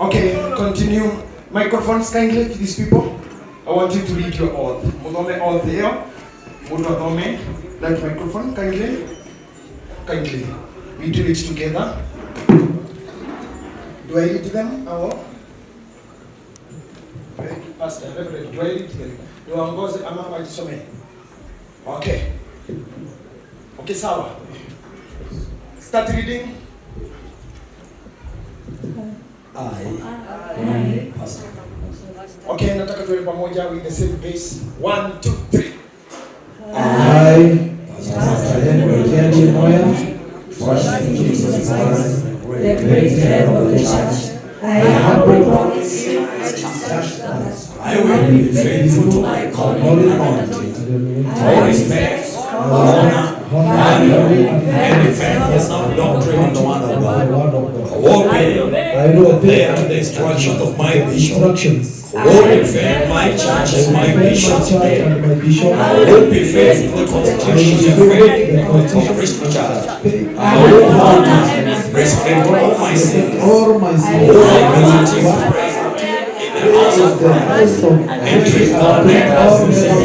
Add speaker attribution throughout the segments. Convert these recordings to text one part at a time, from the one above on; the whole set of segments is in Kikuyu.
Speaker 1: Okay, continue. Microphones kindly to these people. I want you to read your oath. Muthome oath ĩyo. Mũndũ athome. That microphone kindly. Kindly. We do it together. Do I read them or? Pastor, Reverend, do I read them? Niwaongoze ama wajisomee? Okay. Okay, sawa. Start reading.
Speaker 2: I, Pastor.
Speaker 1: Okay, nataka tuwe pamoja with the same pace. One, two, three.
Speaker 2: I, Pastor Henry Kenji Moya, trust in Jesus Christ,
Speaker 3: The great head of the church, I humbly promise you and trust that
Speaker 4: I will be faithful to my calling and anointing, to respect, honor, value, and defend the sound doctrine of the Word of God. I will obey
Speaker 2: I will obey
Speaker 4: and the instructions of my bishop.
Speaker 2: instructions.
Speaker 4: I will defend my church and my
Speaker 2: My
Speaker 4: bishop's
Speaker 2: church
Speaker 4: name.
Speaker 2: and my bishop.
Speaker 4: I will be faithful to the constitution and faith of Christian Church. I will honor and respect all my sins.
Speaker 2: All my
Speaker 4: I
Speaker 2: sins.
Speaker 4: will continue to pray in the house of
Speaker 2: The
Speaker 4: Christ
Speaker 2: house of
Speaker 4: and treat all members with same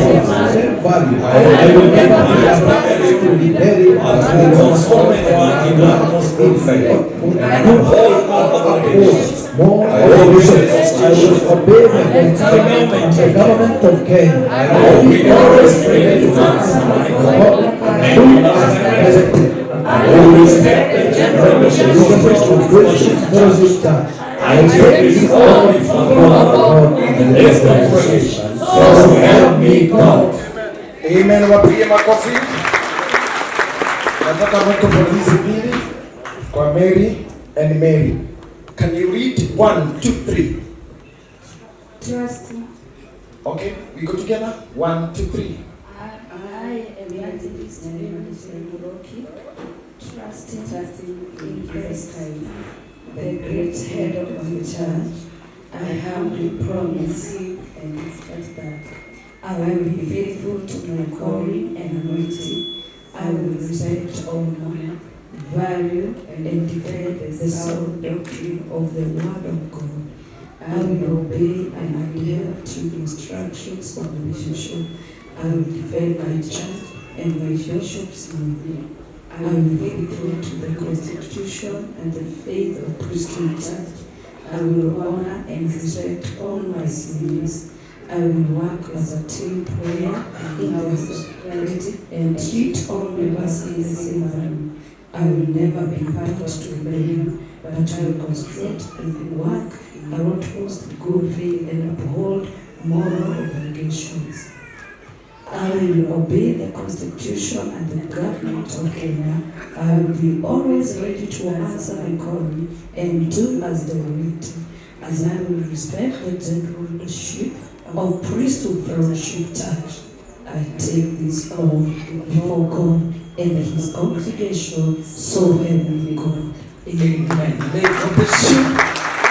Speaker 2: same value. I will never be allowed to be buried
Speaker 4: but to console and work in utmost good faith and uphold all obligations.
Speaker 2: More
Speaker 4: I will obey the
Speaker 2: I will obey the constitution and the government of Kenya.
Speaker 4: I will be always ready to answer my call and
Speaker 2: Do
Speaker 4: be
Speaker 2: as
Speaker 4: directed.
Speaker 2: directed.
Speaker 4: I will respect the general leadership of Christian Fellowship
Speaker 2: Fellowship Church.
Speaker 4: I take this oath before God and this congregation. So help me God.
Speaker 1: Amen. Wapige makofi. Nataka microphone hizi mbili kwa Mary and Mary. Can you read? One, two, three.
Speaker 3: Trust
Speaker 1: Okay, we go together. One, two, three.
Speaker 3: I, Evangelist Mary Muroki, trusting in Christ, the great head of the church, I humbly promise and trust that I will be faithful to my calling and anointing. I will respect, honor, value, and defend the sound doctrine of the Word of God. I will obey and adhere to the instructions of the bishop. I will defend my church and my bishop's name. I will be faithful to the constitution and the faith of Christian Church. I will honor and respect all my seniors. I will work as a team player in the society and treat all members in the same manner. I will never be part to rebellion, but I will construct and work outmost good faith and uphold moral obligations. I will obey the constitution and the government of Kenya. I will be always ready to answer the call and do as directed, as I will respect the general leadership of Priesthood Fellowship Church. I take this oath before God and his congregation, so help me God. Amen.
Speaker 1: Amen. May God bless you.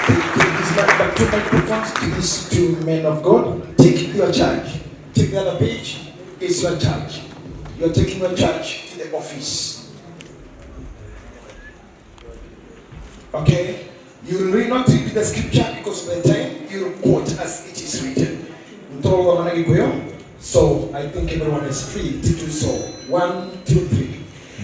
Speaker 1: Take this back, back two microphones to these two men of God. Take your charge. Take the other page. It's your charge. You're taking your charge to the office. Okay? You will not read the scripture because of the time. You will quote as it is written. Mtoro wa Managikuyu. So I think everyone is free to do so. One, two, three.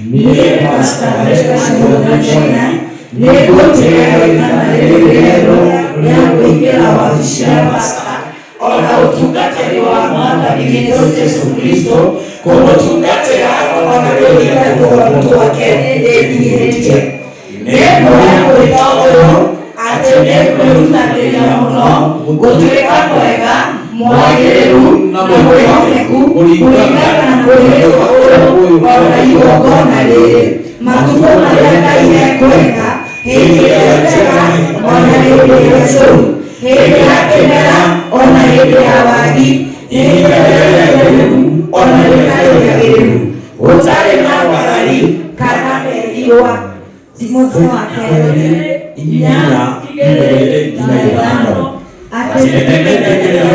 Speaker 5: Niĩ Pastor Henry Moya nĩngũtĩĩa ithana rĩrĩ rĩerũ rĩa kũingĩra wabici ya pasta ona ũtungatĩri wa mwathani witũ Jesũ Kristo kũmũtungatĩra ona kwĩrira tũgondu twake ndĩnyiihĩtie. Nĩnguoya mwĩto ũyũ atĩ nĩngwĩrutanĩria mũno gũtuĩka mwega mwagĩrĩru na mwĩhokeku kũringana na mwĩhĩtwa ũyũ ona igongona rĩrĩ matukũ marĩa Ngai ekwenda hĩndĩ ĩrĩa njega ona hĩndĩ ĩrĩa njũru hĩndĩ ya kĩmera ona hĩndĩ ya wagi ihinda rĩrĩa rĩagĩrĩru ona rĩtarĩ rĩagĩrĩru gũtarĩ na ngarari kana mehia. Timotheo wa kerĩ
Speaker 4: 4 nginya 5
Speaker 5: atĩ
Speaker 4: atĩ nĩmenyagĩrĩra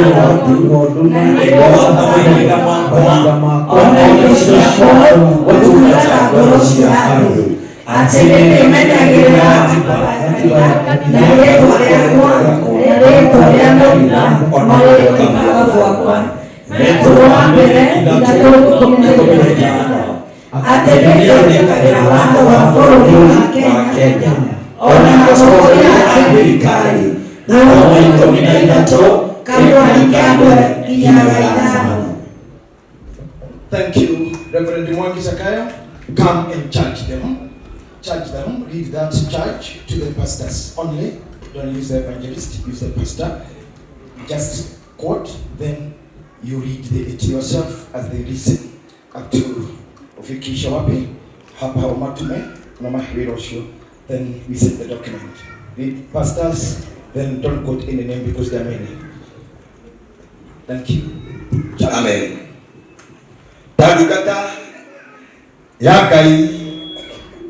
Speaker 4: ng'ondu na nĩngũhota mahinda makwa ona indo ciakwa gũtungata ngoro cia andũ atĩ nĩndĩmenyagĩrĩra katiba na rĩĩtwa rĩakwa.
Speaker 5: Petero wa mbere 3:15 atĩ nĩnjathĩkagĩra watho wa bũrũri wa Kenya ona atongoria a thirikari Roma 13:1-5.
Speaker 1: Thank you, Reverend Mwangi Zakayo. Come and charge them. Charge them. Read that charge to the pastors only. Don't use the evangelist, use the pastor. Just quote, then you read it yourself as they listen. Up to ufikisha wapi hapa umatume na mahiri osho. Then we send the document. Read pastors, then don't quote any name because there are many. Thank you. Charge.
Speaker 6: Amen. Ta ndungata ya Ngai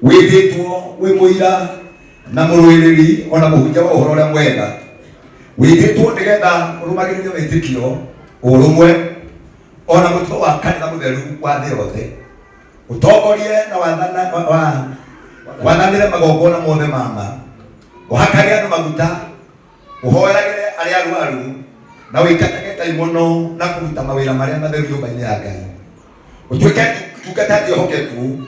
Speaker 6: wĩtĩtwo wĩ mũira na mũrũĩrĩri ona mũhunjia wa ũhoro ũrĩa mwega, wĩtĩtwo nĩgetha ũrũmagĩrĩrie wĩtĩkio, ũrũmwe ona mũtugo wa kanitha mũtheru wa thĩ yothe, ũtongorie na wathanĩre magongona mothe ma ma, ũhakage andũ maguta, ũhoeragĩre arĩa arwaru, na ũingatage ndaimono na kũruta mawĩra marĩa matheru nyũmba-inĩ ya Ngai. Ũtuĩke ndungata njĩhokeku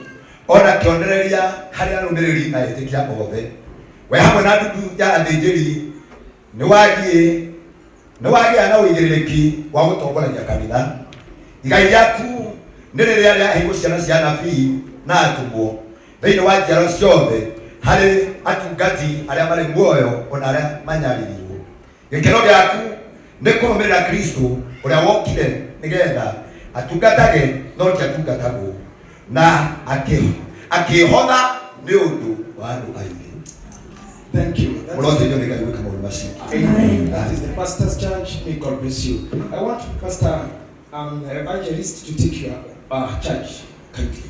Speaker 6: ona kĩonereria harĩ arũmĩrĩri na etĩkia othe. We hamwe na ndundu ya athĩnjĩri nĩwagĩa na ũigĩrĩrĩki wa gũtongoragia kanitha. Igai rĩaku nĩ rĩrĩa rĩaheirwo ciana cia anabii na atũmwo thĩinĩ wa njiaro ciothe harĩ atungati arĩa marĩ muoyo ona arĩa manyaririrwo. Gĩkeno gĩaku nĩ kũrũmĩrĩra Kristo ũrĩa wokire nĩgetha atungatage no ti atungatagwo, na akĩhotha nĩ ũndũ wa andũ aingĩ.
Speaker 1: Thank you. That is,
Speaker 6: Mũroteithio nĩ Ngai gwĩka maũndũ macio.
Speaker 1: Amen. That is the pastor's charge. May God bless you. I want Pastor Evangelist to take your charge kindly.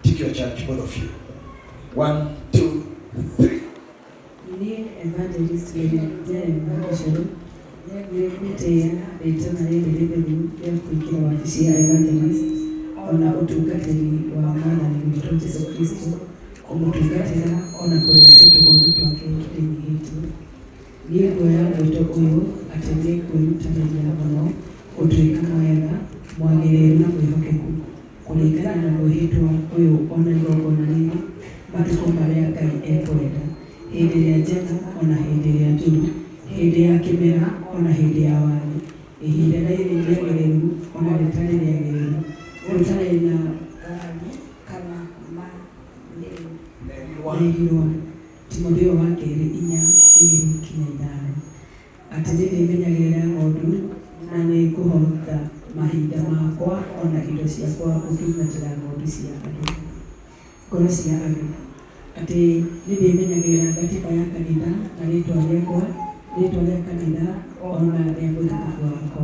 Speaker 1: Take your charge, both of you. 1, 2, 3.
Speaker 3: Niĩ Evangelist Jeremy Gicheru nĩngũtĩĩa rĩtana rĩrĩ rĩtheru rĩa kũingĩra wabici ya Evangelist ona ũtungatĩri wa Mwathani witũ Jesũ Kristo, kũmũtungatĩra ona kũrĩithia tũgondu twake tũrĩnyihĩtie. Niĩ nguoya mwĩto ũyũ atĩ nĩngwĩrutanĩria mũno gũtuĩka mwega, mwagĩrĩru na mwĩhokeku kũringana na mwĩhĩtwa ũyũ ona igongona rĩrĩ matukũ marĩa Ngai ekwenda, hĩndĩ ĩrĩa njega ona hĩndĩ ĩrĩa njũru, hĩndĩ ya kĩmera ona hĩndĩ ya wagi, ihinda rĩrĩ rĩagĩrĩru ona rĩtarĩ rĩagĩrĩru, gũtarĩ na
Speaker 5: Thayũ kana
Speaker 3: na Timotheo wa kerĩ 4:2-5 atĩ nĩndĩmenyagĩrĩra ng'ondu na nĩngũhotha mahinda makwa ona indo ciakwa gũtungatĩra ng'ondu cia andũ, ngoro cia andũ, atĩ nĩndĩmenyagĩrĩra gatiba ya kanitha na rĩtwa rĩakwa, rĩtwa rĩa kanitha ona rĩa mwĩhokeku wakwa.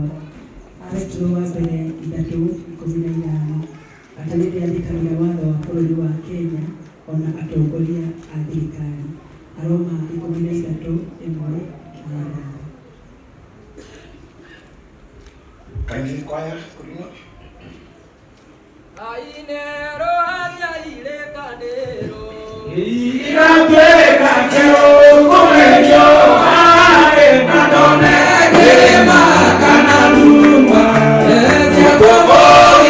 Speaker 3: Petero wa mbere 3:15 atĩ nĩndĩathĩkagĩra watho wa bũrũri wa Kenya ona atongoria a thirikari. Aroma 13:1-5.
Speaker 1: Kindly choir, Kurino.
Speaker 7: Ainero agiaire kanero.
Speaker 2: Iratweka keo are madone
Speaker 7: Kema kana luma. Yakobo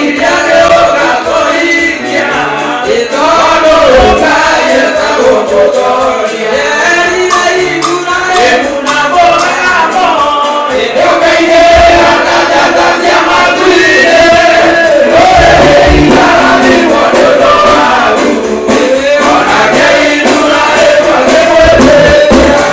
Speaker 7: iriare ogakoikia. Itono kaye tagokotoria. Eri igura emuna bogamo. Edokaire akajata cia matuire. Oe igara ni mododo wagu. Onake inura ekwage mwetetia.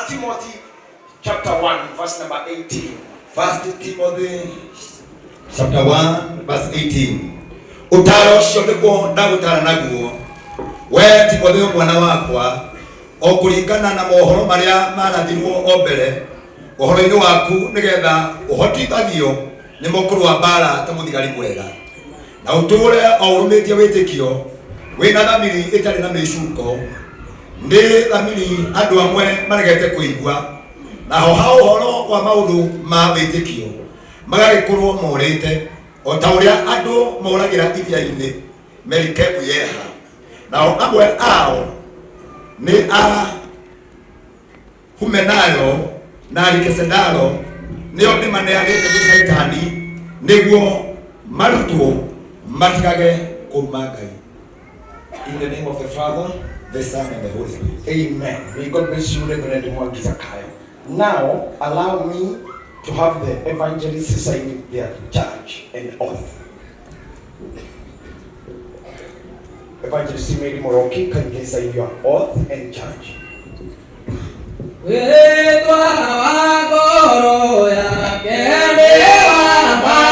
Speaker 1: First Timothy chapter 1, verse number 18.
Speaker 6: First Timothy chapter 1 verse 18. Ũtaaro ũcio nĩguo ndagũtaara naguo we Timotheo mwana wakwa o kũringana na mohoro marĩa marathirwo o mbere ũhoro-inĩ waku nĩgetha ũhotithagio nĩmo kũrũa mbaara ta mũthigari mwega na ũtũũre o ũrũmĩtie wĩtĩkio wĩna thamiri ĩtarĩ na mĩcuko nĩ thamiri andũ amwe maregete kũigua naho ha ũhoro wa maũndũ ma wĩtĩkio magagĩkorwo morĩte o ta ũrĩa andũ moragĩra iria-inĩ merikebu yeha nao amwe ao nĩ a Humenayo na Alekisandaro nĩo ndĩmaneanĩte gwĩ Shaitani nĩguo marutwo matigage kũruma Ngai.
Speaker 1: In the name of the Father,
Speaker 6: The Son and the Holy Spirit.
Speaker 1: Amen. May God bless you, Reverend Mwangi Zakayo. Now, allow me to have the evangelists sign their charge and oath. Evangelist Mary Moroki, can you sign your oath and charge?
Speaker 7: Wĩtwa wa ngoro yake nĩ wa ma.